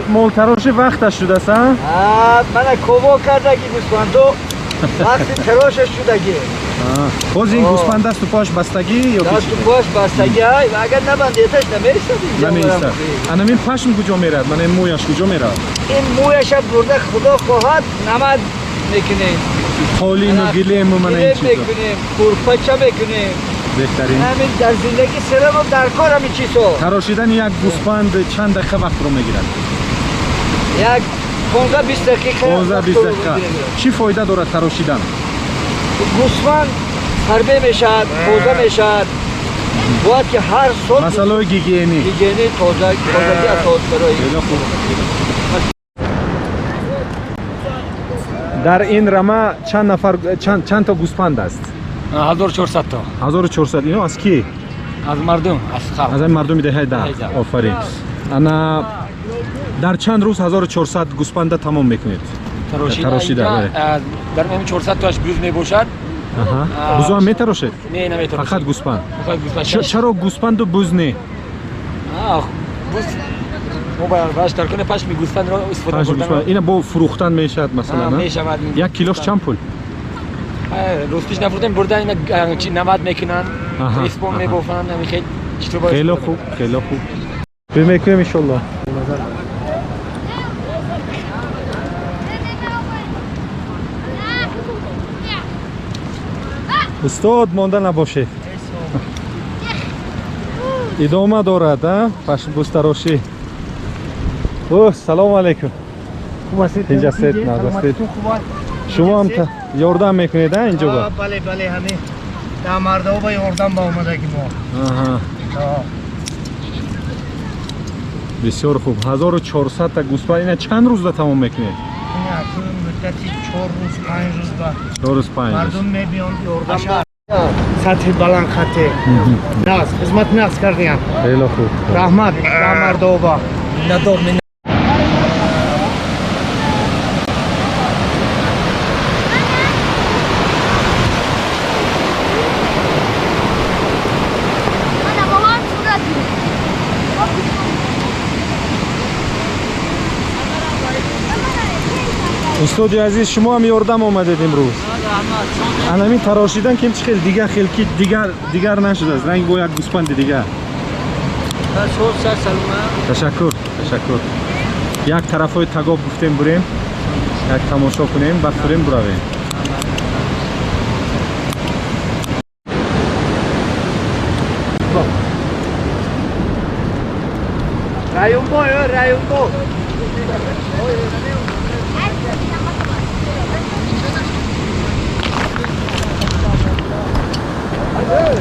Молтарошӣ вақташ шудааст, а? Мана ково кардаги гӯсфандо, вақти тарошаш шудаги. Боз ин гӯсфанд дасту поаш бастагӣ ё ки Дасту поаш бастагӣ, агар набандеташ, намеистад инҷа. Намеистад. Анамин пашм куҷо меравад? Мана ин мӯяш куҷо меравад? Ин мӯяша бурда, худо хоҳад, намад мекунем. Қолину гилему мана ин Гилем чизо. Мекунем, курпача мекунем. Беҳтарин. Ҳамин дар зиндагӣ серамо дар кор ҳамин чизҳо. Тарошидани як гӯсфанд чанд дақиқа вақтро мегирад? Як 15-20 дақиқа. 15-20 дақиқа. Чӣ фоида дорад тарошидан? Гӯсфанд фарбе мешавад, тоза мешавад. Бояд ки ҳар сол. Масъалаҳои гигиенӣ. Гигиени, тоза, тозагӣ асос барои. Хеле хуб. Дар ин рама чанд нафар, чанд то гӯсфанд аст? 1400 то. 1400. Ино аз кӣ? Аз мардум, аз халқ. Аз ҳамин мардуми деҳаи Дар. Деҳаи Дар. Офарин. Ана дар чанд рӯз 1400 гӯсфанда тамом мекунед? Тарошида. Тарошида, инҷа, бале. Дар ҳамин 400 тоаш буз мебошад. Бузу ҳам метарошед? Не, наметарошед. Фақат гӯсфанд? Фақат гӯсфанд. Чаро гӯсфанду буз не? Буз мо бояд дар куне пашми гӯсфандро истифода Панҷ бурдан. гӯсфанд. Ина бо фурӯхтан мешавад, масалан, а? Мешавад. Як килош чанд пул? Ростиш нафурӯхтем, бурда ина чи намад мекунанд, ресмон мебофанд, ҳамин хел чизро бояд Хеле истифода хуб, хеле хуб. Бимекунем, иншолло. Устод, монда набошед. Идома дорад, а, пашмбузтарошӣ. О, салому алайкум. Инҷа сед назастед. Шумо ҳам ёрдам мекунед, а, инҷо ба? Бале, бале, ҳамин дар мардҳо ба ёрдам ба омадаги мо. Бисёр хуб. 1400 та гӯсфанд ина чанд рӯзда тамом мекунед? Муддати 4 рӯз, 5 рӯз ба. 4 рӯз, 5 рӯз. Мардум мебиёнд ёрдам ба, сатҳи баланд хате нағз хизмат нағз кардиям. Хеле хуб. Раҳмат дар мардҳо ба. Надор. Мана ба ман сурат гирифт. Устоди азиз, шумо ҳам ёрдам омадед имрӯз. Анамин тарошидан ким чӣ хел дигар хел ки дигар нашудааст, ранг бо як гӯсфанди дигар. Ташаккур, ташаккур. Як тарафҳои тагоб гуфтем, бурем, як тамошо кунем, баъд фурем, буравем. Раюнбо, раюнбо.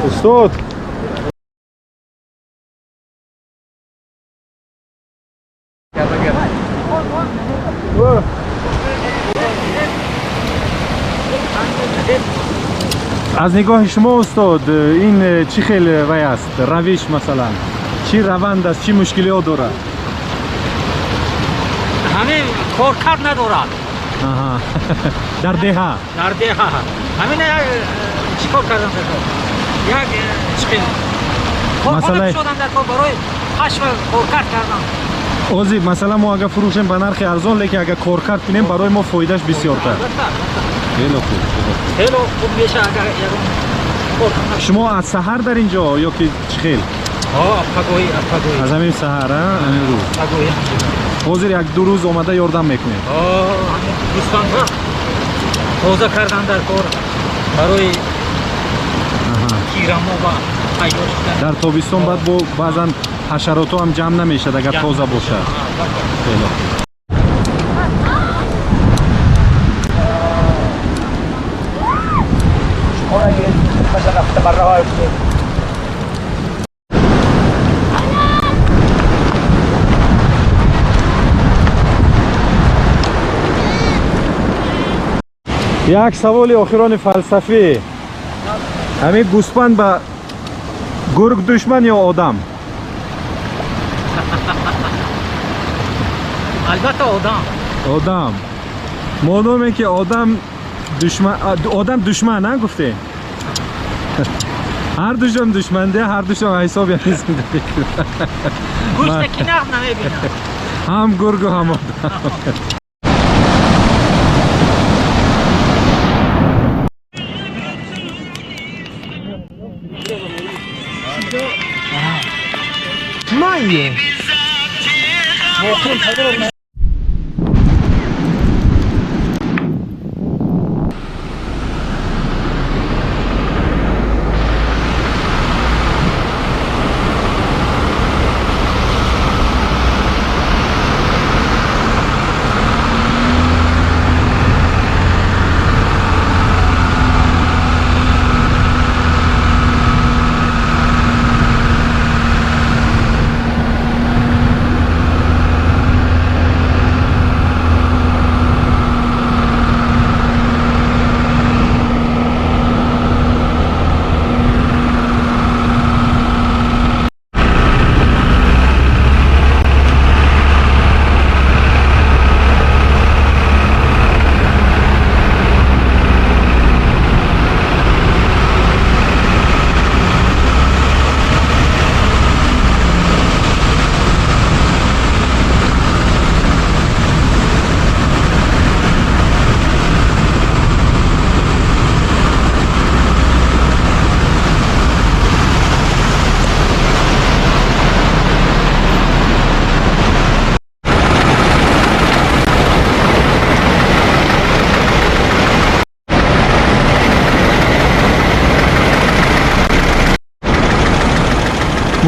Устод. О! Аз нигоҳи шумо, устод, ин чӣ хел вай аст, равиш, масалан, чӣ раванд аст, чӣ мушкилиҳо дорад? Ҳамин коркард надорад. Аҳа. Дар деҳа. Дар деҳа ҳамин як чӣ кор кардан дар кор, як чӣ хел корхона кушодан дар кор барои пашма коркард кардан. Ози, масалан, мо агар фурӯшем ба нархи арзон, лекин агар коркард кунем, барои мо фоидаш бисёртар. Албатта, албатта. Хеле хуб, хеле хуб. Хело хуб меша, агар ягон корхона. Шумо аз саҳар дар ин ҷо ё ки чӣ хел? Аз пагоҳӣ, аз пагоҳӣ. Аз ҳамин саҳар, а, ҳамин рӯз? Пагоҳӣ. Ҳозир як ду рӯз омада ёрдам мекунед? Ҳамин гӯсфандҳо тоза кардан дар кор барои тирамо ва тайёр шудан. Дар тобистон баъд бо баъзан ҳашаротҳо ҳам ҷамъ намешад, агар Ҷамъ тоза намешад. бошад. Албатта. Хеле хуб. Як саволи охирони фалсафӣ: ҳамин гӯсфанд ба гург душман ё одам? Албатта, одам. Одам. Модоме ки одам душман, одам душман, а, гуфте, ҳар душам душманде, ҳар душам ҳисоб, яъне зиндагӣ. Гӯшта ки нағз намебинад. Ҳам гургу, ҳам одам.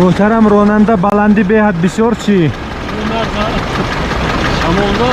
Муҳтарам ронанда, баландӣ беҳад бисёр чӣ? Шамолда.